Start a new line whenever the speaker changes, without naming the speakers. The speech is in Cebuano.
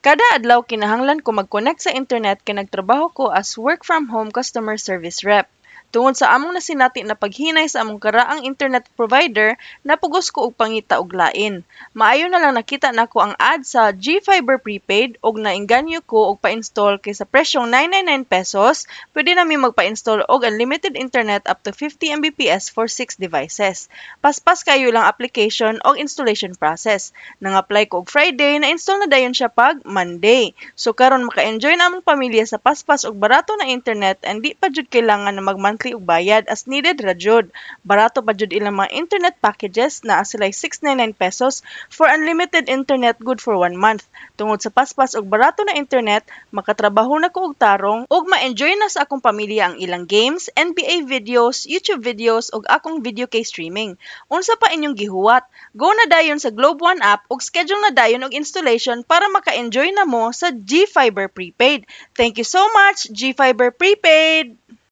Kada adlaw kinahanglan ko mag-connect sa internet kay nagtrabaho ko as work from home customer service rep. Tungod sa among nasinati na paghinay sa among karaang internet provider, napugos ko og pangita og lain. Maayo na lang nakita nako ang ad sa GFiber Prepaid og naengganyo ko og pa-install kay sa presyong 999 pesos, pwede na mi magpa-install og unlimited internet up to 50 Mbps for 6 devices. Paspas kayo lang application og installation process. Nang-apply ko og Friday, na-install na dayon siya pag Monday. So karon maka-enjoy na among pamilya sa paspas og barato na internet and di pa jud kailangan na mag-monthly og bayad, as needed ra jud. Barato pa jud ilang mga internet packages, naa sila 699 pesos for unlimited internet good for 1 month. Tungod sa paspas og barato na internet, makatrabaho na ko og tarong ug ma-enjoy na sa akong pamilya ang ilang games, NBA videos, YouTube videos ug akong video kay streaming. Unsa pa inyong gihuwat? Go na dayon sa Globe One app ug schedule na dayon og installation para maka-enjoy na mo sa GFiber Prepaid. Thank you so much, GFiber Prepaid!